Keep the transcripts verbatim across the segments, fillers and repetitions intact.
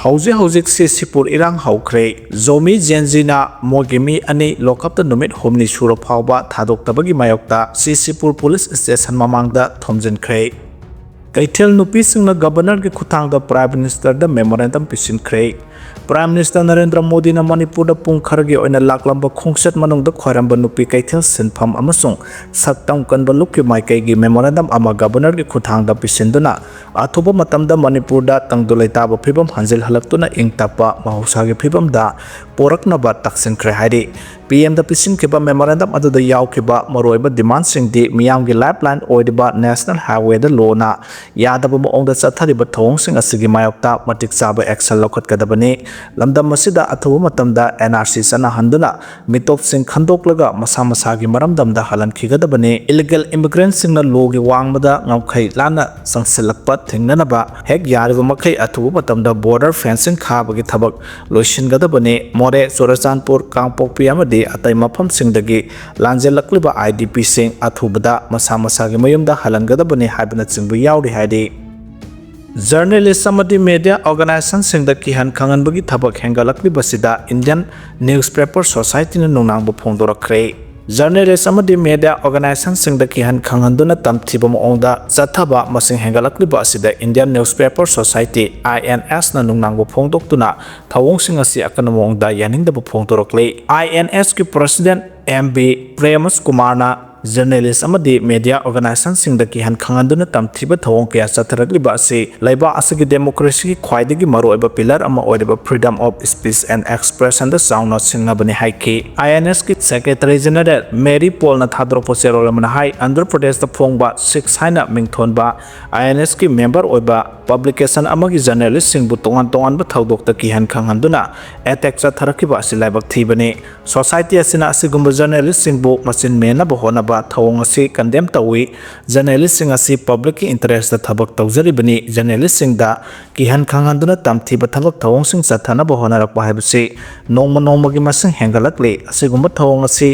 ꯍꯧꯖꯤꯛ ꯍꯧꯖꯤꯛ ꯁꯤ ꯁꯤꯄꯨꯔ ꯏꯔꯥꯡ ꯍꯧꯈ꯭ꯔꯦ꯫ ꯖꯣꯃꯤ ꯖꯦꯟꯖꯤꯅ ꯃꯣꯏꯒꯤ ꯃꯤ ꯑꯅꯤ ꯂꯣꯀꯞꯇ ꯅꯨꯃꯤꯠ ꯍꯨꯝꯅꯤ ꯁꯨꯔ ꯐꯥꯎꯕ ꯊꯥꯗꯣꯛꯇꯕꯒꯤ ꯃꯥꯌꯣꯛꯇ ꯁꯤ ꯁꯤꯄꯨꯔ ꯄꯨꯂꯤꯁ ꯁ꯭ꯇꯦꯁꯟ ꯃꯃꯥꯡꯗ ꯊꯣꯝꯖꯤꯟꯈ꯭ꯔꯦ꯫ ꯀꯩꯊꯦꯜ ꯅꯨꯄꯤꯁꯤꯡꯅ ꯒꯕꯔꯅꯔꯒꯤ ꯈꯨꯠꯊꯥꯡꯗ ꯄ꯭ꯔꯥꯏꯝ ꯃꯤꯅꯤꯁꯇꯔꯗ ꯃꯦꯃꯣꯔꯦꯟꯗꯝ ꯄꯤꯁꯤꯟꯈ꯭ꯔꯦ꯫ ꯄ꯭ꯔꯥꯏꯝ ꯃꯤꯅꯤꯁꯇꯔ ꯅꯔꯦꯟꯗ꯭ꯔ ꯃꯣꯗꯤꯅ ꯃꯅꯤꯄꯨꯔꯗ ꯄꯨꯡ ꯈꯔꯒꯤ ꯑꯣꯏꯅ ꯂꯥꯛꯂꯝꯕ ꯈꯣꯡꯆꯠ ꯃꯅꯨꯡꯗ ꯈ꯭ꯋꯥꯏꯔꯝꯕ ꯅꯨꯄꯤ ꯀꯩꯊꯦꯜ ꯁꯤꯟꯐꯝ ꯑꯃꯁꯨꯡ ꯁꯛꯇꯝ ꯀꯟꯕ ꯂꯨꯞꯀꯤ ꯃꯥꯏꯀꯩꯒꯤ ꯃꯦꯃꯣꯔꯦꯟꯗꯝ ꯑꯃ ꯒꯕꯔꯅꯔꯒꯤ ꯈꯨꯠꯊꯥꯡꯗ ꯄꯤꯁꯤꯟꯗꯨꯅ ꯑꯊꯨꯕ ꯃꯇꯝꯗ ꯃꯅꯤꯄꯨꯔꯗ ꯇꯪꯗꯨ ꯂꯩꯇꯥꯕ ꯐꯤꯕꯝ ꯍꯟꯖꯤꯜꯍꯜꯂꯛꯇꯨꯅ ꯏꯪ ꯇꯞꯄ ꯃꯍꯧꯁꯥꯒꯤ ꯐꯤꯕꯝꯗ ꯄꯣꯔꯛꯅꯕ ꯇꯛꯁꯤꯟꯈ꯭ꯔꯦ ꯍꯥꯏꯔꯤ꯫ ꯄꯤ ꯑꯦꯝꯗ ꯄꯤꯁꯤꯟꯈꯤꯕ ꯃꯦꯃꯣꯔꯦꯟꯗꯝ ꯑꯗꯨꯗ ꯌꯥꯎꯈꯤꯕ ꯃꯔꯨꯑꯣꯏꯕ ꯗꯤꯃꯥꯟꯁꯤꯡꯗꯤ ꯃꯤꯌꯥꯝꯒꯤ ꯂꯥꯏꯐꯂꯥꯏꯟ ꯑꯣꯏꯔꯤꯕ ꯅꯦꯁꯅꯦꯜ ꯍꯥꯏꯋꯦꯗ ꯂꯣꯅ ꯌꯥꯗꯕ ꯃꯑꯣꯡꯗ ꯆꯠꯊꯔꯤꯕ ꯊꯧꯑꯣꯡꯁꯤꯡ ꯑꯁꯤꯒꯤ ꯃꯥꯌꯣꯛꯇ ꯃꯇꯤꯛ ꯆꯥꯕ ꯑꯦꯛꯁꯟ ꯂꯧꯈꯠꯀꯗꯕꯅꯤ꯫ ꯂꯝꯗꯝ ꯑꯁꯤꯗ ꯑꯊꯨꯕ ꯃꯇꯝꯗ ꯑꯦꯟ ꯑꯥꯔ ꯁꯤ ꯆꯠꯅꯍꯟꯗꯨꯅ ꯃꯤꯇꯣꯞꯁꯤꯡ ꯈꯟꯗꯣꯛꯂꯒ ꯃꯁꯥ ꯃꯁꯥꯒꯤ ꯃꯔꯝꯗꯝꯗ ꯍꯜꯍꯟꯈꯤꯒꯗꯕꯅꯤ꯫ ꯏꯂꯤꯒꯦꯜ ꯏꯃꯤꯒ꯭ꯔꯦꯟꯁꯤꯡꯅ ꯂꯣꯒꯤ ꯋꯥꯡꯃꯗ ꯉꯝꯈꯩ ꯂꯥꯟꯅ ꯆꯪꯁꯤꯜꯂꯛꯄ ꯊꯤꯡꯅꯅꯕ ꯍꯦꯛ ꯌꯥꯔꯤꯕ ꯃꯈꯩ ꯑꯊꯨꯕ ꯃꯇꯝꯗ ꯕꯣꯔꯗꯔ ꯐꯦꯟꯁꯤꯡ ꯈꯥꯕꯒꯤ ꯊꯕꯛ ꯂꯣꯏꯁꯤꯟꯒꯗꯕꯅꯤ꯫ ꯃꯣꯔꯦ, ꯆꯨꯔꯆꯥꯟꯄꯨꯔ, ꯀꯥꯡꯄꯣꯛꯄꯤ ꯑꯃꯗꯤ ꯑꯇꯩ ꯃꯐꯝꯁꯤꯡꯗꯒꯤ ꯂꯥꯟꯖꯦꯜꯂꯛꯂꯤꯕ ꯑꯥꯏ ꯗꯤ ꯄꯤꯁꯤꯡ ꯑꯊꯨꯕꯗ ꯃꯁꯥ ꯃꯁꯥꯒꯤ ꯃꯌꯨꯝꯗ ꯍꯜꯍꯟꯒꯗꯕꯅꯤ ꯍꯥꯏꯕꯅꯆꯤꯡꯕ ꯌꯥꯎꯔꯤ ꯍꯥꯏꯔꯤ꯫ ꯖꯔꯅꯦꯂꯤꯁ ꯑꯃꯗꯤ ꯃꯦꯗꯤꯌꯥ ꯑꯣꯔꯒꯅꯥꯏꯖꯦꯁꯟꯁꯤꯡꯗ ꯀꯤꯍꯟ ꯈꯪꯍꯟꯕꯒꯤ ꯊꯕꯛ ꯍꯦꯟꯒꯠꯂꯛꯂꯤꯕꯁꯤꯗ ꯏꯟꯗꯤꯌꯟ ꯅ꯭ꯌꯨꯁꯄꯦꯄꯔ ꯁꯣꯁꯥꯏꯇꯤꯅ ꯅꯨꯡꯅꯥꯡꯕ ꯐꯣꯡꯗꯣꯔꯛꯈ꯭ꯔꯦ꯫ ꯖꯔꯅꯦꯂꯤꯁ ꯑꯃꯗꯤ ꯃꯦꯗꯤꯌꯥ ꯑꯣꯔꯒꯅꯥꯏꯖꯦꯁꯟꯁꯤꯡꯗ ꯀꯤꯍꯟ ꯈꯪꯍꯟꯗꯨꯅ ꯇꯝꯊꯤꯕ ꯃꯑꯣꯡꯗ ꯆꯠꯊꯕ ꯃꯁꯤꯡ ꯍꯦꯟꯒꯠꯂꯛꯂꯤꯕ ꯑꯁꯤꯗ Indian newspaper society, I N ꯑꯦꯁꯅ ꯅꯨꯡꯅꯥꯡꯕ ꯐꯣꯡꯗꯣꯛꯇꯨꯅ ꯊꯧꯑꯣꯡꯁꯤꯡ ꯑꯁꯤ ꯑꯀꯟꯕ ꯃꯑꯣꯡꯗ ꯌꯥꯅꯤꯡꯗꯕ ꯐꯣꯡꯗꯣꯔꯛꯂꯤ꯫ ꯑꯥꯏ ꯑꯦꯟ ꯑꯦꯁꯀꯤ ꯄ꯭ꯔꯁꯤꯗꯦꯟ ꯑꯦꯝ ꯕꯤ ꯄ꯭ꯔꯦꯃꯁ ꯀꯨꯃꯥꯔꯅ ꯖꯔꯅꯦꯂꯤꯁ ꯑꯃꯗꯤ ꯃꯦꯗꯤꯌꯥ ꯑꯣꯔꯒꯅꯥꯏꯖꯦꯁꯟꯁꯤꯡꯗ ꯀꯤꯍꯟ ꯈꯪꯍꯟꯗꯨꯅ ꯇꯝꯊꯤꯕ ꯊꯧꯑꯣꯡ ꯀꯌꯥ ꯆꯠꯊꯔꯛꯂꯤꯕ ꯑꯁꯤ ꯂꯩꯕꯥꯛ ꯑꯁꯤꯒꯤ ꯗꯦꯃꯣꯀ꯭ꯔꯦꯁꯤꯒꯤ ꯈ꯭ꯋꯥꯏꯗꯒꯤ ꯃꯔꯨꯑꯣꯏꯕ ꯄꯤꯂꯔ ꯑꯃ ꯑꯣꯏꯔꯤꯕ freedom of speech and expressionꯗ ꯆꯥꯎꯅ ꯁꯤꯡꯅꯕꯅꯤ ꯍꯥꯏꯈꯤ꯫ ꯑꯥꯏ ꯑꯦꯟ ꯑꯦꯁꯀꯤ ꯁꯦꯀ꯭ꯔꯦꯇꯔꯤ ꯖꯦꯅꯔꯦꯜ ꯃꯦꯔꯤ ꯄꯣꯜꯅ ꯊꯥꯗꯣꯔꯛꯄ ꯆꯦꯔꯣꯜ ꯑꯃꯅ ꯍꯥꯏ, ꯑꯟꯙ꯭ꯔ ꯄ꯭ꯔꯗꯦꯁꯇ ꯐꯣꯡꯕ ꯁꯤꯛꯁ ꯍꯥꯏꯅ ꯃꯤꯡꯊꯣꯟꯕ ꯑꯥꯏ ꯑꯦꯟ ꯑꯦꯁꯀꯤ ꯃꯦꯝꯕꯔ ꯑꯣꯏꯕ ꯄꯕ꯭ꯂꯤꯀꯦꯁꯟ ꯑꯃꯒꯤ ꯖꯔꯅꯦꯂꯤꯁꯁꯤꯡꯕꯨ ꯇꯣꯉꯥꯟ ꯇꯣꯉꯥꯟꯕ ꯊꯧꯗꯣꯛꯇ ꯀꯤꯍꯟ ꯈꯪꯍꯟꯗꯨꯅ ꯑꯦꯇꯦꯛ ꯆꯠꯊꯔꯛꯈꯤꯕ ꯑꯁꯤ ꯂꯥꯏꯕꯛ ꯊꯤꯕꯅꯤ꯫ ꯁꯣꯁꯥꯏꯇꯤ ꯑꯁꯤꯅ ꯑꯁꯤꯒꯨꯝꯕ ꯖꯔꯅꯦꯂꯤꯁꯁꯤꯡꯕꯨ ꯃꯆꯤꯟ ꯃꯦꯟꯅꯕ ꯍꯣꯠꯅꯕ ꯊꯧꯑꯣꯡ ꯑꯁꯤ ꯀꯟꯗꯦꯝ ꯇꯧꯏ꯫ ꯖꯔꯅꯦꯂꯤꯁꯁꯤꯡ ꯑꯁꯤ ꯄꯕ꯭ꯂꯤꯛꯀꯤ ꯏꯟꯇꯔꯦꯁꯇ ꯊꯕꯛ ꯇꯧꯖꯔꯤꯕꯅꯤ꯫ ꯖꯔꯅꯦꯂꯤꯁꯁꯤꯡꯗ ꯀꯤꯍꯟ ꯈꯪꯍꯟꯗꯨꯅ ꯇꯝꯊꯤꯕ ꯊꯕꯛ ꯊꯧꯑꯣꯡꯁꯤꯡ ꯆꯠꯊꯅꯕ ꯍꯣꯠꯅꯔꯛꯄ ꯍꯥꯏꯕꯁꯤ ꯅꯣꯡꯃ ꯅꯣꯡꯃꯒꯤ ꯃꯁꯤꯡ ꯍꯦꯟꯒꯠꯂꯛꯂꯤ꯫ ꯑꯁꯤꯒꯨꯝꯕ ꯊꯧꯑꯣꯡ ꯑꯁꯤ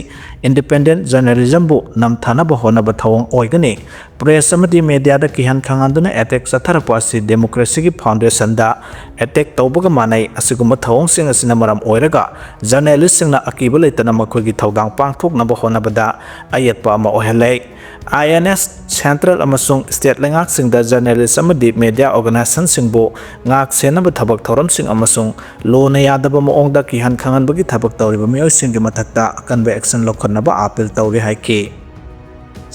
ꯏꯟꯗꯤꯄꯦꯟꯗꯦꯟ ꯖꯔꯅꯦꯂꯤꯖꯝꯕꯨ ꯅꯝꯊꯅꯕ ꯍꯣꯠꯅꯕ ꯊꯧꯑꯣꯡ ꯑꯣꯏꯒꯅꯤ꯫ ꯄ꯭ꯔꯦꯁ ꯑꯃꯗꯤ ꯃꯦꯗꯤꯌꯥꯗ ꯀꯤꯍꯟ ꯈꯪꯍꯟꯗꯨꯅ ꯑꯦꯇꯦꯛ ꯆꯠꯊꯔꯛꯄ ꯑꯁꯤ ꯗꯦꯃꯣꯀ꯭ꯔꯦꯁꯤꯒꯤ ꯐꯥꯎꯟꯗꯦꯁꯟꯗ ꯑꯦꯇꯦꯛ ꯇꯧꯕꯒ ꯃꯥꯟꯅꯩ꯫ ꯑꯁꯤꯒꯨꯝꯕ ꯊꯧꯑꯣꯡꯁꯤꯡ ꯑꯁꯤꯅ ꯃꯔꯝ ꯑꯣꯏꯔꯒ ꯖꯔꯅꯦꯂꯤꯁꯁꯤꯡꯅ ꯑꯀꯤꯕ ꯂꯩꯇꯅ ꯃꯈꯣꯏꯒꯤ ꯊꯧꯗꯥꯡ ꯄꯥꯡꯊꯣꯛꯅꯕ ꯍꯣꯠꯅꯕꯗ ꯑꯌꯦꯠꯄ ꯑꯃ ꯑꯣꯏꯍꯜꯂꯦ꯫ ꯑꯥꯏ ꯑꯦꯟ ꯑꯦꯁ, ꯁꯦꯟꯇ꯭ꯔꯦꯜ ꯑꯃꯁꯨꯡ ꯁ꯭ꯇꯦꯠ ꯂꯩꯉꯥꯛꯁꯤꯡꯗ ꯖꯔꯅꯦꯂꯤꯁ ꯑꯃꯗꯤ ꯃꯦꯗꯤꯌꯥ ꯑꯣꯔꯒꯅꯥꯏꯖꯦꯁꯟꯁꯤꯡꯕꯨ ꯉꯥꯛ ꯁꯦꯟꯅꯕ ꯊꯕꯛ ꯊꯧꯔꯝꯁꯤꯡ ꯑꯃꯁꯨꯡ ꯂꯣꯅ ꯌꯥꯗꯕ ꯃꯑꯣꯡꯗ ꯀꯤꯍꯟ ꯈꯪꯍꯟꯕꯒꯤ ꯊꯕꯛ ꯇꯧꯔꯤꯕ ꯃꯤꯑꯣꯏꯁꯤꯡꯒꯤ ꯃꯊꯛꯇ ꯑꯀꯟꯕ ꯑꯦꯛꯁꯟ ꯂꯧꯈꯠꯅꯕ ꯑꯥꯄꯤꯜ ꯇꯧꯔꯤ ꯍꯥꯏꯈꯤ꯫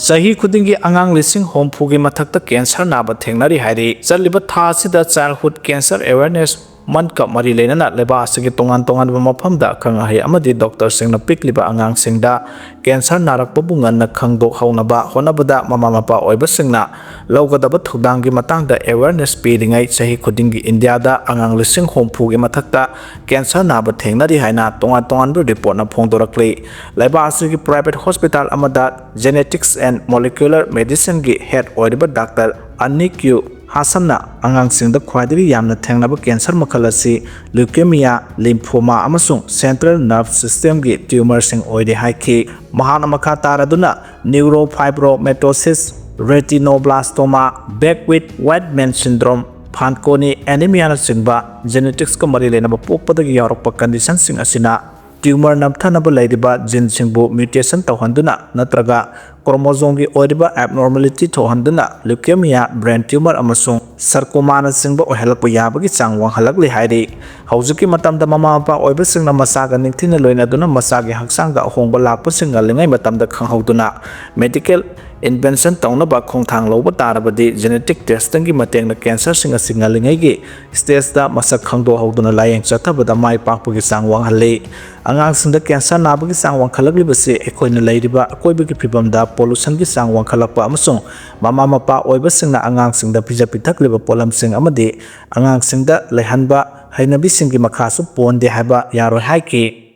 ꯆꯍꯤ ꯈꯨꯗꯤꯡꯒꯤ ꯑꯉꯥꯡ ꯂꯤꯁꯤꯡ ꯍꯨꯝꯐꯨꯒꯤ ꯃꯊꯛꯇ ꯀꯦꯟꯁꯔ ꯅꯥꯕ ꯊꯦꯡꯅꯔꯤ ꯍꯥꯏꯔꯤ꯫ ꯆꯠꯂꯤꯕ ꯊꯥ ꯑꯁꯤꯗ Childhood Cancer Awareness Monthꯀ ꯃꯔꯤ ꯂꯩꯅꯅ ꯂꯩꯕꯥꯛ ꯑꯁꯤꯒꯤ ꯇꯣꯉꯥꯟ ꯇꯣꯉꯥꯟꯕ ꯃꯐꯝꯗ ꯑꯈꯪ ꯑꯍꯩ ꯑꯃꯗꯤ ꯗꯣꯛꯇꯔꯁꯤꯡꯅ ꯄꯤꯛꯂꯤꯕ ꯑꯉꯥꯡꯁꯤꯡꯗ ꯀꯦꯟꯁꯔ ꯅꯥꯔꯛꯄꯕꯨ ꯉꯟꯅ ꯈꯪꯗꯣꯛꯍꯧꯅꯕ ꯍꯣꯠꯅꯕꯗ ꯃꯃꯥ ꯃꯄꯥ ꯑꯣꯏꯕꯁꯤꯡꯅ ꯂꯧꯒꯗꯕ ꯊꯧꯗꯥꯡꯒꯤ ꯃꯇꯥꯡꯗ awareness ꯄꯤꯔꯤꯉꯩ ꯆꯍꯤ ꯈꯨꯗꯤꯡꯒꯤ ꯏꯟꯗꯤꯌꯥꯗ ꯑꯉꯥꯡ ꯂꯤꯁꯤꯡ ꯍꯨꯝꯐꯨꯒꯤ ꯃꯊꯛꯇ ꯀꯦꯟꯁꯔ ꯅꯥꯕ ꯊꯦꯡꯅꯔꯤ ꯍꯥꯏꯅ ꯇꯣꯉꯥꯟ ꯇꯣꯉꯥꯟꯕ ꯔꯤꯄꯣꯔꯠꯅ ꯐꯣꯡꯗꯣꯔꯛꯂꯤ꯫ ꯂꯩꯕꯥꯛ ꯑꯁꯤꯒꯤ private hospital ꯑꯃꯗ Genetics and Molecular Medicineꯒꯤ head ꯑꯣꯏꯔꯤꯕ ꯗꯥꯛꯇꯔ ꯑꯅꯤꯛ ꯌꯨ ꯍꯥꯁꯟꯅ ꯑꯉꯥꯡꯁꯤꯡꯗ ꯈ꯭ꯋꯥꯏꯗꯒꯤ ꯌꯥꯝꯅ ꯊꯦꯡꯅꯕ ꯀꯦꯟꯁꯔ ꯃꯈꯜ ꯑꯁꯤ leukemia, lymphoma ꯑꯃꯁꯨꯡ central nerve systemꯒꯤ tumorꯁꯤꯡ ꯑꯣꯏꯔꯤ ꯍꯥꯏꯈꯤ꯫ ꯃꯍꯥꯛꯅ ꯃꯈꯥ ꯇꯥꯔꯗꯨꯅ neurofibromatosis, retinoblastoma, Beckwith Whiteman syndrome, Fanconi anemiaꯅꯆꯤꯡꯕ geneticsꯀ ꯃꯔꯤ ꯂꯩꯅꯕ ꯄꯣꯛꯄꯗꯒꯤ ꯌꯥꯎꯔꯛꯄ conditionꯁꯤꯡ ꯑꯁꯤꯅ tumor ꯅꯝꯊꯅꯕ ꯂꯩꯔꯤꯕ geneꯁꯤꯡꯕꯨ mutation ꯇꯧꯍꯟꯗꯨꯅ ꯅꯠꯇ꯭ꯔꯒ chromosomeꯒꯤ ꯑꯣꯏꯔꯤꯕ abnormality ꯊꯣꯛꯍꯟꯗꯨꯅ leukemia, brain tumor ꯑꯃꯁꯨꯡ sarcomaꯅꯆꯤꯡꯕ ꯑꯣꯏꯍꯜꯂꯛꯄ ꯌꯥꯕꯒꯤ ꯆꯥꯡ ꯋꯥꯡꯍꯜꯂꯛꯂꯤ ꯍꯥꯏꯔꯤ꯫ ꯍꯧꯖꯤꯛꯀꯤ ꯃꯇꯝꯗ ꯃꯃꯥ ꯃꯄꯥ ꯑꯣꯏꯕꯁꯤꯡꯅ ꯃꯆꯥꯒ ꯅꯤꯡꯊꯤꯅ ꯂꯣꯏꯅꯗꯨꯅ ꯃꯆꯥꯒꯤ ꯍꯛꯆꯥꯡꯗ ꯑꯍꯣꯡꯕ ꯂꯥꯛꯄꯁꯤꯡ ꯉꯜꯂꯤꯉꯩ ꯃꯇꯝꯗ ꯈꯪꯍꯧꯗꯨꯅ medical intervention ꯇꯧꯅꯕ ꯈꯣꯡꯊꯥꯡ ꯂꯧꯕ ꯇꯥꯔꯕꯗꯤ genetic testingꯒꯤ ꯃꯇꯦꯡꯅ ꯀꯦꯟꯁꯔꯁꯤꯡ ꯑꯁꯤ ꯉꯜꯂꯤꯉꯩꯒꯤ stageꯇ ꯃꯁꯛ ꯈꯪꯗꯣꯛꯍꯧꯗꯨꯅ ꯂꯥꯌꯦꯡ ꯆꯠꯊꯕꯗ ꯃꯥꯏ ꯄꯥꯛꯄꯒꯤ ꯆꯥꯡ ꯋꯥꯡꯍꯜꯂꯤ꯫ ꯑꯉꯥꯡꯁꯤꯡꯗ ꯀꯦꯟꯁꯔ ꯅꯥꯕꯒꯤ ꯆꯥꯡ ꯋꯥꯡꯈꯠꯂꯛꯂꯤꯕꯁꯤ ꯑꯩꯈꯣꯏꯅ ꯂꯩꯔꯤꯕ ꯑꯀꯣꯏꯕꯒꯤ ꯐꯤꯕꯝꯗ pollutionꯒꯤ ꯆꯥꯡ ꯋꯥꯡꯈꯠꯂꯛꯄ ꯑꯃꯁꯨꯡ ꯃꯃꯥ ꯃꯄꯥ ꯑꯣꯏꯕꯁꯤꯡꯅ ꯑꯉꯥꯡꯁꯤꯡꯗ ꯄꯤꯖ ꯄꯤꯊꯛꯂꯤꯕ ꯄꯣꯠꯂꯝꯁꯤꯡ ꯑꯃꯗꯤ ꯑꯉꯥꯡꯁꯤꯡꯗ ꯂꯩꯍꯟꯕ ꯍꯩꯅꯕꯤꯁꯤꯡꯒꯤ ꯃꯈꯥꯁꯨ ꯄꯣꯟꯗꯦ ꯍꯥꯏꯕ ꯌꯥꯔꯣꯏ ꯍꯥꯏꯈꯤ꯫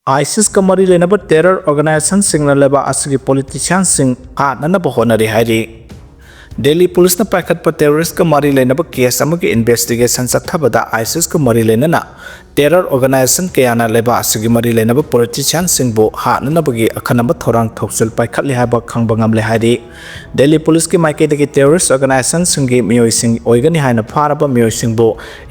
ISISꯀ ꯃꯔꯤ ꯂꯩꯅꯕ terror organizationꯁꯤꯡꯅ ꯂꯩꯕꯥꯛ ꯑꯁꯤꯒꯤ politicianꯁꯤꯡ ꯍꯥꯠꯅꯅꯕ ꯍꯣꯠꯅꯔꯤ ꯍꯥꯏꯔꯤ꯫ ꯗꯦꯜꯂꯤ ꯄꯨꯂꯤꯁꯅ ꯄꯥꯏꯈꯠꯄ ꯇꯦꯔꯣꯔꯤꯁꯀ ꯃꯔꯤ ꯂꯩꯅꯕ ꯀꯦꯁ ꯑꯃꯒꯤ ꯏꯟꯚꯦꯁꯇꯤꯒꯦꯁꯟ ꯆꯠꯊꯕꯗ ꯑꯥꯏꯁꯤꯁꯀ ꯃꯔꯤ ꯂꯩꯅꯅ ꯇꯦꯔꯔ ꯑꯣꯔꯒꯅꯥꯏꯖꯦꯁꯟ ꯀꯌꯥꯅ ꯂꯩꯕꯥꯛ ꯑꯁꯤꯒꯤ ꯃꯔꯤ ꯂꯩꯅꯕ ꯄꯣꯂꯤꯇꯤꯁꯤꯌꯥꯟꯁꯤꯡꯕꯨ ꯍꯥꯠꯅꯅꯕꯒꯤ ꯑꯈꯟꯅꯕ ꯊꯧꯔꯥꯡ ꯊꯧꯁꯤꯜ ꯄꯥꯏꯈꯠꯂꯤ ꯍꯥꯏꯕ ꯈꯪꯕ ꯉꯝꯂꯦ ꯍꯥꯏꯔꯤ꯫ ꯗꯦꯜꯂꯤ ꯄꯨꯂꯤꯁꯀꯤ ꯃꯥꯏꯀꯩꯗꯒꯤ ꯇꯦꯔꯣꯔꯤꯁ ꯑꯣꯔꯒꯅꯥꯏꯖꯦꯁꯟꯁꯤꯡꯒꯤ ꯃꯤꯑꯣꯏꯁꯤꯡ ꯑꯣꯏꯒꯅꯤ ꯍꯥꯏꯅ ꯐꯥꯔꯕ ꯃꯤꯑꯣꯏꯁꯤꯡꯕꯨ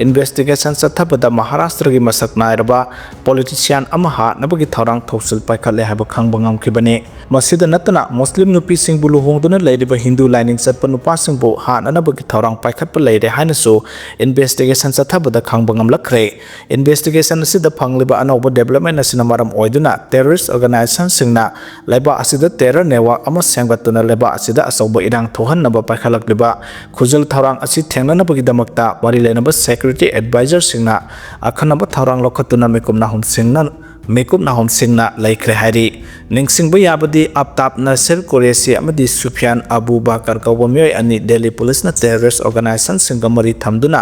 ꯏꯟꯚꯦꯁꯇꯤꯒꯦꯁꯟ ꯆꯠꯊꯕꯗ ꯃꯍꯥꯔꯥꯁꯇ꯭ꯔꯒꯤ ꯃꯁꯛ ꯅꯥꯏꯔꯕ ꯄꯣꯂꯤꯇꯤꯁꯤꯌꯥꯟ ꯑꯃ ꯍꯥꯠꯅꯕꯒꯤ ꯊꯧꯔꯥꯡ ꯊꯧꯁꯤꯜ ꯄꯥꯏꯈꯠꯂꯦ ꯍꯥꯏꯕ ꯈꯪꯕ ꯉꯝꯈꯤꯕꯅꯤ꯫ ꯃꯁꯤꯗ ꯅꯠꯇꯅ ꯃꯨꯁꯂꯤꯝ ꯅꯨꯄꯤꯁꯤꯡꯕꯨ ꯂꯨꯍꯣꯡꯗꯨꯅ ꯂꯩꯔꯤꯕ ꯍꯤꯟꯗꯨ ꯂꯥꯏꯅꯤꯡ ꯆꯠꯄ ꯅꯨꯄꯥꯁꯤꯡꯕꯨ ꯍꯥꯠꯅꯅꯕꯒꯤ ꯊꯧꯔꯥꯡ ꯄꯥꯏꯈꯠꯄ ꯂꯩꯔꯦ ꯍꯥꯏꯅꯁꯨ ꯏꯟꯚꯦꯁꯇꯤꯒꯦꯁꯟ ꯆꯠꯊꯕꯗ ꯈꯪꯕ ꯉꯝꯂꯛꯈ꯭ꯔꯦ꯫ ꯏꯟꯚꯦꯁꯇꯤꯒꯦꯁꯟ ꯑꯁꯤꯗ ꯐꯪꯂꯤꯕ ꯑꯅꯧꯕ ꯗꯦꯕꯂꯞꯃꯦꯟ ꯑꯁꯤꯅ ꯃꯔꯝ ꯑꯣꯏꯗꯨꯅ ꯇꯦꯔꯣꯔꯤꯁ ꯑꯣꯔꯒꯅꯥꯏꯖꯦꯁꯟꯁꯤꯡꯅ ꯂꯩꯕꯥꯛ ꯑꯁꯤꯗ ꯇꯦꯔꯔ ꯅꯦꯠꯋꯥꯔꯛ ꯑꯃ ꯁꯦꯝꯒꯠꯇꯨꯅ ꯂꯩꯕꯥꯛ ꯑꯁꯤꯗ ꯑꯆꯧꯕ ꯏꯔꯥꯡ ꯊꯣꯛꯍꯟꯅꯕ ꯄꯥꯏꯈꯠꯂꯛꯂꯤꯕ ꯈꯨꯖꯤꯜ ꯊꯧꯔꯥꯡ ꯑꯁꯤ ꯊꯦꯡꯅꯅꯕꯒꯤꯗꯃꯛꯇ ꯃꯔꯤ ꯂꯩꯅꯕ ꯁꯦꯀ꯭ꯌꯨꯔꯤꯇꯤ ꯑꯦꯗꯚꯥꯏꯖꯔꯁꯤꯡꯅ ꯑꯈꯟꯅꯕ ꯊꯧꯔꯥꯡ ꯂꯧꯈꯠꯇꯨꯅ ꯃꯤꯀꯨꯞ ꯅꯥꯍꯨꯝꯁꯤꯡꯅ ꯃꯤꯀꯨꯞ ꯅꯥꯍꯨꯝꯁꯤꯡꯅ ꯂꯩꯈ꯭ꯔꯦ ꯍꯥꯏꯔꯤ꯫ ꯅꯤꯡꯁꯤꯡꯕ ꯌꯥꯕꯗꯤ, ꯑꯞꯇꯥꯞ ꯅꯁꯤꯔ ꯀꯨꯔꯦꯁꯤ ꯑꯃꯗꯤ ꯁꯨꯐꯤꯌꯥꯟ ꯑꯕꯨ ꯕꯥꯀꯔ ꯀꯧꯕ ꯃꯤꯑꯣꯏ ꯑꯅꯤ ꯗꯦꯜꯂꯤ ꯄꯨꯂꯤꯁꯅ ꯇꯦꯔꯣꯔꯤꯁ ꯑꯣꯔꯒꯅꯥꯏꯖꯦꯁꯟꯁꯤꯡꯒ ꯃꯔꯤ ꯊꯝꯗꯨꯅ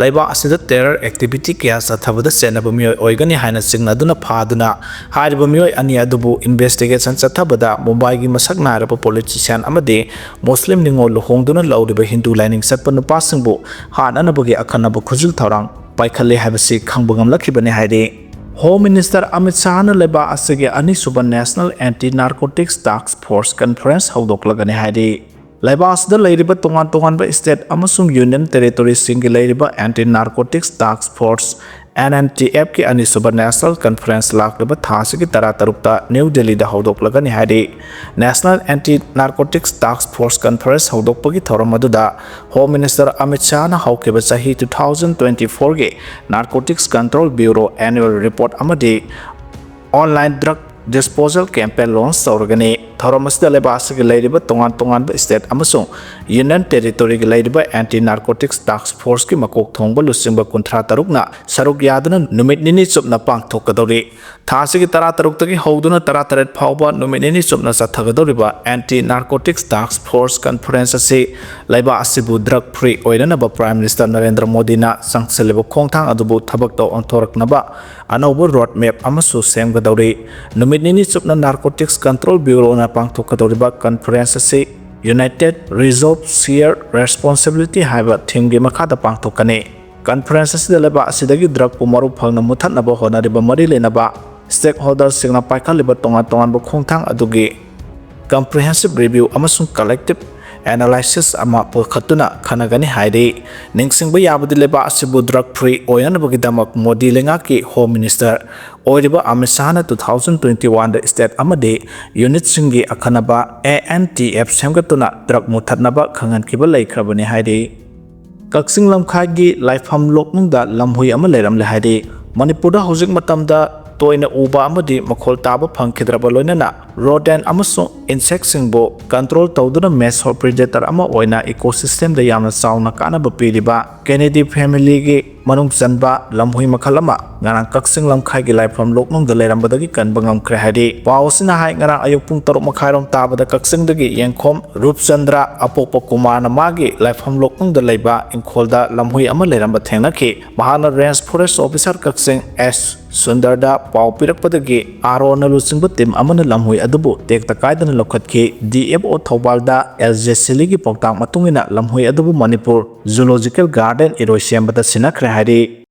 ꯂꯩꯕꯥꯛ ꯑꯁꯤꯗ ꯇꯦꯔꯔ ꯑꯦꯛꯇꯤꯚꯤꯇꯤ ꯀꯌꯥ ꯆꯠꯊꯕꯗ ꯆꯦꯟꯅꯕ ꯃꯤꯑꯣꯏ ꯑꯣꯏꯒꯅꯤ ꯍꯥꯏꯅ ꯆꯤꯡꯅꯗꯨꯅ ꯐꯥꯗꯨꯅ, ꯍꯥꯏꯔꯤꯕ ꯃꯤꯑꯣꯏ ꯑꯅꯤ ꯑꯗꯨꯕꯨ ꯏꯟꯚꯦꯁꯇꯤꯒꯦꯁꯟ ꯆꯠꯊꯕꯗ ꯃꯨꯝꯕꯥꯏꯒꯤ ꯃꯁꯛ ꯅꯥꯏꯔꯕ ꯄꯣꯂꯤꯇꯤꯁꯤꯌꯥꯟ ꯑꯃꯗꯤ ꯃꯨꯁꯂꯤꯝ ꯅꯤꯉꯣꯜ ꯂꯨꯍꯣꯡꯗꯨꯅ ꯂꯧꯔꯤꯕ ꯍꯤꯟꯗꯨ ꯂꯥꯏꯅꯤꯡ ꯆꯠꯄ ꯅꯨꯄꯥꯁꯤꯡꯕꯨ ꯍꯥꯠꯅꯅꯕꯒꯤ ꯑꯈꯟꯅꯕ ꯈꯨꯖꯤꯜ ꯊꯧꯔꯥꯡ ꯄꯥꯏꯈꯠꯂꯦ ꯍꯥꯏꯕꯁꯤ ꯈꯪꯕ ꯉꯝꯂꯛꯈꯤꯕꯅꯤ ꯍꯥꯏꯔꯤ꯫ ꯍꯣꯝ ꯃꯤꯅꯤꯁꯇꯔ ꯑꯃꯤꯠ ꯁꯥꯍꯅ ꯂꯩꯕꯥꯛ ꯑꯁꯤꯒꯤ ꯑꯅꯤꯁꯨꯕ ꯅꯦꯁꯅꯦꯜ ꯑꯦꯟꯇꯤ ꯅꯥꯔꯀꯣꯇꯤꯛꯁ ꯇꯥꯛꯁ ꯐꯣꯔꯁ ꯀꯟꯐꯔꯦꯟꯁ ꯍꯧꯗꯣꯛꯂꯒꯅꯤ ꯍꯥꯏꯔꯤ꯫ ꯂꯩꯕꯥꯛ ꯑꯁꯤꯗ ꯂꯩꯔꯤꯕ ꯇꯣꯉꯥꯟ ꯇꯣꯉꯥꯟꯕ ꯁ꯭ꯇꯦꯠ ꯑꯃꯁꯨꯡ ꯌꯨꯅꯤꯌꯟ ꯇꯦꯔꯤꯇꯣꯔꯤꯁꯤꯡꯒꯤ ꯂꯩꯔꯤꯕ ꯑꯦꯟꯇꯤ ꯅꯥꯔꯀꯣꯇꯤꯛꯁ ꯇꯥꯛꯁ ꯐꯣꯔꯁ, ꯑꯦꯟ ꯑꯦꯟ ꯇꯤ ꯑꯦꯐꯀꯤ ꯑꯅꯤꯁꯨꯕ ꯅꯦꯁꯅꯦꯜ ꯀꯟꯐꯔꯦꯟꯁ ꯂꯥꯛꯂꯤꯕ ꯊꯥ ꯑꯁꯤꯒꯤ ꯇꯔꯥꯇꯔꯨꯛꯇ ꯅ꯭ꯌꯨ ꯗꯦꯜꯂꯤꯗ ꯍꯧꯗꯣꯛꯂꯒꯅꯤ ꯍꯥꯏꯔꯤ꯫ ꯅꯦꯁꯅꯦꯜ ꯑꯦꯟꯇꯤ ꯅꯥꯔꯀꯣꯇꯤꯛꯁ ꯇꯥꯛꯁ ꯐꯣꯔꯁ ꯀꯟꯐꯔꯦꯟꯁ ꯍꯧꯗꯣꯛꯄꯒꯤ ꯊꯧꯔꯝ ꯑꯗꯨꯗ ꯍꯣꯝ ꯃꯤꯅꯤꯁꯇꯔ ꯑꯃꯤꯠ ꯁꯥꯍꯅ ꯍꯧꯈꯤꯕ ꯆꯍꯤ ꯇꯨ ꯊꯥꯎꯖꯟ ꯇ꯭ꯋꯦꯟꯇꯤ ꯐꯣꯔꯒꯤ narcotics control bureau annual report ꯑꯃꯗꯤ online drug disposal campaign launch ꯇꯧꯔꯒꯅꯤ꯫ ꯊꯧꯔꯝ ꯑꯁꯤꯗ ꯂꯩꯕꯥꯛ ꯑꯁꯤꯒꯤ ꯂꯩꯔꯤꯕ ꯇꯣꯉꯥꯟ ꯇꯣꯉꯥꯟꯕ ꯁ꯭ꯇꯦꯠ ꯑꯃꯁꯨꯡ ꯌꯨꯅꯤꯌꯟ ꯇꯦꯔꯤꯇꯣꯔꯤꯒꯤ ꯂꯩꯔꯤꯕ ꯑꯦꯟꯇꯤ ꯅꯥꯔꯀꯣꯇꯤꯛꯁ ꯇꯥꯛꯁ ꯐꯣꯔꯁꯀꯤ ꯃꯀꯣꯛ ꯊꯣꯡꯕ ꯂꯨꯆꯤꯡꯕ ꯀꯨꯟꯊ꯭ꯔꯥ ꯇꯔꯨꯛꯅ ꯁꯔꯨꯛ ꯌꯥꯗꯨꯅ ꯅꯨꯃꯤꯠ ꯅꯤꯅꯤ ꯆꯨꯞꯅ ꯄꯥꯡꯊꯣꯛꯀꯗꯧꯔꯤ꯫ ꯊꯥ ꯑꯁꯤꯒꯤ ꯇꯔꯥꯇꯔꯨꯛꯇꯒꯤ ꯍꯧꯗꯨꯅ ꯇꯔꯥꯇꯔꯦꯠ ꯐꯥꯎꯕ ꯅꯨꯃꯤꯠ ꯅꯤꯅꯤ ꯆꯨꯞꯅ ꯆꯠꯊꯒꯗꯧꯔꯤꯕ ꯑꯦꯟꯇꯤ ꯅꯥꯔꯀꯣꯇꯤꯛꯁ ꯇꯥꯛꯁ ꯐꯣꯔꯁ ꯀꯟꯐꯔꯦꯟꯁ ꯑꯁꯤ ꯂꯩꯕꯥꯛ ꯑꯁꯤꯕꯨ ꯗ꯭ꯔꯒ ꯐ꯭ꯔꯤ ꯑꯣꯏꯅꯅꯕ ꯄ꯭ꯔꯥꯏꯝ ꯃꯤꯅꯤꯁꯇꯔ ꯅꯔꯦꯟꯗ꯭ꯔ ꯃꯣꯗꯤꯅ ꯆꯪꯁꯤꯜꯂꯤꯕ ꯈꯣꯡꯊꯥꯡ ꯑꯗꯨꯕꯨ ꯊꯕꯛꯇ ꯑꯣꯟꯊꯣꯔꯛꯅꯕ ꯑꯅꯧꯕ ꯔꯣꯗ ꯃꯦꯞ ꯑꯃꯁꯨ ꯁꯦꯝꯒꯗꯧꯔꯤ꯫ ꯅꯨꯃꯤꯠ ꯅꯤꯅꯤ ꯆꯨꯞꯅ ꯅꯥꯔꯀꯣꯇꯤꯛꯁ ꯀꯟꯇ꯭ꯔꯣꯜ ꯕ꯭ꯌꯨꯔꯣꯅ ꯄꯥꯡꯊꯣꯛꯀꯗꯧꯔꯤꯕ ꯀꯟꯐꯔꯦꯟꯁ ꯑꯁꯤ United Resolve, Share Responsibility ꯍꯥꯏꯕ ꯊꯤꯝꯒꯤ ꯃꯈꯥꯗ ꯄꯥꯡꯊꯣꯛꯀꯅꯤ꯫ ꯀꯟꯐꯔꯦꯟꯁ ꯑꯁꯤꯗ ꯂꯩꯕꯥꯛ ꯑꯁꯤꯗꯒꯤ ꯗ꯭ꯔꯒꯄꯨ ꯃꯔꯨ ꯐꯪꯅ ꯃꯨꯊꯠꯅꯕ ꯍꯣꯠꯅꯔꯤꯕ ꯃꯔꯤ ꯂꯩꯅꯕ ꯁ꯭ꯇꯦꯛꯍꯣꯜꯗꯔꯁꯤꯡꯅ ꯄꯥꯏꯈꯠꯂꯤꯕ ꯇꯣꯉꯥꯟ ꯇꯣꯉꯥꯟꯕ ꯈꯣꯡꯊꯥꯡ ꯑꯗꯨꯒꯤ ꯀꯝꯄ꯭ꯔꯤꯍꯦꯟꯁꯤꯞ ꯔꯤꯚꯤꯌꯨ ꯑꯃꯁꯨꯡ ꯀꯂꯦꯛꯇꯤꯞ ꯑꯦꯅꯥꯂꯥꯏꯁꯤꯁ ꯑꯃ ꯄꯨꯈꯠꯇꯨꯅ ꯈꯟꯅꯒꯅꯤ ꯍꯥꯏꯔꯤ꯫ ꯅꯤꯡꯁꯤꯡꯕ ꯌꯥꯕꯗꯤ, ꯂꯩꯕꯥꯛ ꯑꯁꯤꯕꯨ ꯗ꯭ꯔꯒ ꯐ꯭ꯔꯤ ꯑꯣꯏꯍꯟꯅꯕꯒꯤꯗꯃꯛ ꯃꯣꯗꯤ ꯂꯩꯉꯥꯛꯀꯤ ꯍꯣꯝ ꯃꯤꯅꯤꯁꯇꯔ ꯑꯣꯏꯔꯤꯕ ꯑꯃꯤꯠ ꯁꯥꯍꯅ two thousand twenty one ꯗ ꯁ꯭ꯇꯦꯠ ꯑꯃꯗꯤ ꯌꯨꯅꯤꯠꯁꯤꯡꯒꯤ ꯑꯈꯟꯅꯕ A N T F ꯁꯦꯝꯒꯠꯇꯨꯅ ꯗ꯭ꯔꯒ ꯃꯨꯊꯠꯅꯕ ꯈꯪꯍꯟꯈꯤꯕ ꯂꯩꯈ꯭ꯔꯕꯅꯤ ꯍꯥꯏꯔꯤ꯫ ꯀꯛꯆꯤꯡ ꯂꯝꯈꯥꯏꯒꯤ ꯂꯥꯏꯐꯝ ꯂꯣꯛꯅꯨꯡꯗ ꯂꯝꯍꯨꯏ ꯑꯃ ꯂꯩꯔꯝꯂꯦ ꯍꯥꯏꯔꯤ꯫ ꯃꯅꯤꯄꯨꯔꯗ ꯍꯧꯖꯤꯛ ꯃꯇꯝꯗ ꯇꯣꯏꯅ ꯎꯕ ꯑꯃꯗꯤ ꯃꯈꯣꯜ ꯇꯥꯕ ꯐꯪꯈꯤꯗ꯭ꯔꯕ ꯂꯣꯏꯅꯅ ꯔꯣꯗꯦꯟ ꯑꯃꯁꯨꯡ ꯏꯟꯁꯦꯛꯁꯤꯡꯕꯨ ꯀꯟꯇ꯭ꯔꯣꯜ ꯇꯧꯗꯨꯅ ꯃꯦꯁꯣ ꯄ꯭ꯔꯤꯗꯦꯇꯔ ꯑꯃ ꯑꯣꯏꯅ ꯏꯀꯣꯁꯤꯁꯇꯦꯝꯗ ꯌꯥꯝꯅ ꯆꯥꯎꯅ ꯀꯥꯟꯅꯕ ꯄꯤꯔꯤꯕ ꯀꯦꯅꯦꯗꯤ ꯐꯦꯃꯤꯂꯤꯒꯤ ꯃꯅꯨꯡ ꯆꯟꯕ ꯂꯝꯍꯨꯏ ꯃꯈꯜ ꯑꯃ ꯉꯔꯥꯡ ꯀꯛꯆꯤꯡ ꯂꯝꯈꯥꯏꯒꯤ ꯂꯥꯏꯐꯝ ꯂꯣꯛꯅꯨꯡꯗ ꯂꯩꯔꯝꯕꯗꯒꯤ ꯀꯟꯕ ꯉꯝꯈ꯭ꯔꯦ ꯍꯥꯏꯔꯤ꯫ ꯄꯥꯎ ꯑꯁꯤꯅ ꯍꯥꯏ, ꯉꯔꯥꯡ ꯑꯌꯨꯛ ꯄꯨꯡ ꯇꯔꯨꯛ ꯃꯈꯥꯏꯔꯣꯝ ꯇꯥꯕꯗ ꯀꯛꯆꯤꯡꯗꯒꯤ ꯌꯦꯡꯈꯣꯝ ꯔꯨꯞꯆꯟꯗ꯭ꯔ ꯑꯄꯣꯛꯄ ꯀꯨꯃꯥꯔꯅ ꯃꯥꯒꯤ ꯂꯥꯏꯐꯝ ꯂꯣꯛꯅꯨꯡꯗ ꯂꯩꯕ ꯏꯪꯈꯣꯜꯗ ꯂꯝꯍꯨꯏ ꯑꯃ ꯂꯩꯔꯝꯕ ꯊꯦꯡꯅꯈꯤ꯫ ꯃꯍꯥꯛꯅ ꯔꯦꯟꯖ ꯐꯣꯔꯦꯁ ꯑꯣꯐꯤꯁꯥꯔ ꯀꯛꯆꯤꯡ ꯑꯦꯁ ꯁꯨꯟꯗꯔꯗ ꯄꯥꯎ ꯄꯤꯔꯛꯄꯗꯒꯤ ꯑꯥꯔ ꯑꯣꯅ ꯂꯨꯆꯤꯡꯕ ꯇꯤꯝ ꯑꯃꯅ ꯂꯝꯍꯨꯏ ꯑꯗꯨꯕꯨ ꯇꯦꯛꯇ ꯀꯥꯏꯗꯅ ꯂꯧꯈꯠꯈꯤ꯫ D F O ꯊꯧꯕꯥꯜꯗ ꯑꯦꯜ ꯖꯦ ꯁꯤꯂꯤꯒꯤ ꯄꯥꯎꯇꯥꯛ ꯃꯇꯨꯡ ꯏꯟꯅ ꯂꯝꯍꯨꯏ ꯑꯗꯨꯕꯨ ꯃꯅꯤꯄꯨꯔ ꯖꯨꯂꯣꯖꯤꯀꯦꯜ ꯒꯥꯔꯗꯦꯟ ꯏꯔꯣꯏ ꯁꯦꯝꯕꯗ ꯁꯤꯟꯅꯈ꯭ꯔꯦ ꯍꯥꯏꯔꯤ꯫